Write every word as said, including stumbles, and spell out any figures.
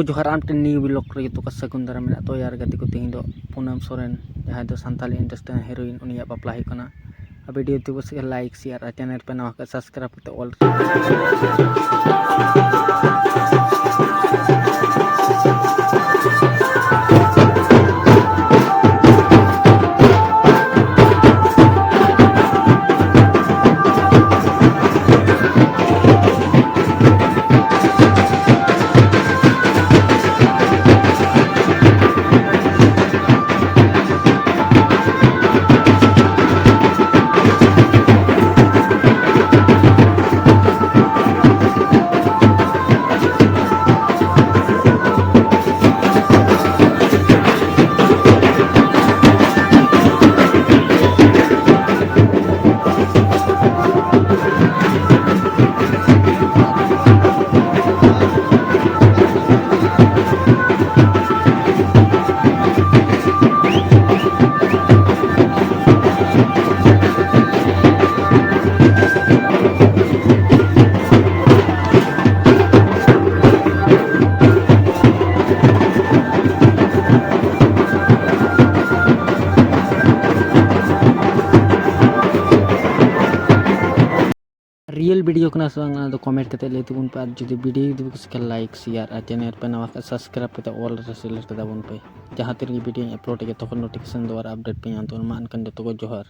ᱡᱚᱦᱟᱨ, ᱟᱨ ᱢᱤᱫᱴᱮᱱ new vlog ᱨᱮ ᱡᱚᱛᱚ ᱠᱚ ᱥᱟᱹᱜᱩᱱ ᱫᱟᱨᱟᱢ ᱢᱮᱱᱟᱜ᱾ ᱛᱚ ᱭᱟᱨ ᱜᱟᱛᱮ ᱠᱚ, ᱛᱮᱦᱮᱧ ᱫᱚ ᱯᱩᱱᱟᱢ ᱥᱚᱨᱮᱱ, ᱡᱟᱦᱟᱸᱭ ᱫᱚ ᱥᱟᱱᱛᱟᱞᱤ industry ᱨᱮᱱ heroine, ᱩᱱᱤᱭᱟᱜ ᱵᱟᱯᱞᱟ ᱦᱩᱭᱩᱜ ᱠᱟᱱᱟ᱾ ᱟᱨ video ᱛᱮ ᱵᱚᱥᱮ like, share ᱟᱨ channel ᱯᱮ ᱱᱟᱣᱟ ᱠᱷᱟᱱ subscribe ᱠᱟᱛᱮ all real video ᱠᱟᱱᱟ ᱥᱮ ᱵᱟᱝ, ᱚᱱᱟ ᱫᱚ comment ᱠᱟᱛᱮ ᱞᱟᱹᱭ ᱛᱟᱵᱚᱱ ᱯᱮ᱾ ᱟᱨ ᱡᱩᱫᱤ video ᱡᱩᱫᱤ ᱯᱮ ᱠᱩᱥᱤ ᱠᱷᱟᱱ like, share ᱟᱨ channel ᱯᱮ ᱱᱟᱣᱟ ᱠᱷᱟᱱ subscribe ᱠᱟᱛᱮ all ᱨᱮ select ᱛᱟᱵᱚᱱ ᱯᱮ᱾ ᱡᱟᱦᱟᱸ ᱛᱤ ᱨᱮᱜᱮ video ᱧ upload ᱜᱮ, ᱛᱚᱠᱷᱚᱱ notification ᱫᱚ ᱟᱨ update ᱯᱮ ᱧᱟᱢ ᱛᱟᱵᱚᱱ᱾ ᱢᱟ ᱮᱱᱠᱷᱟᱱ ᱡᱚᱛᱚ ᱠᱚ ᱡᱚᱦᱟᱨ᱾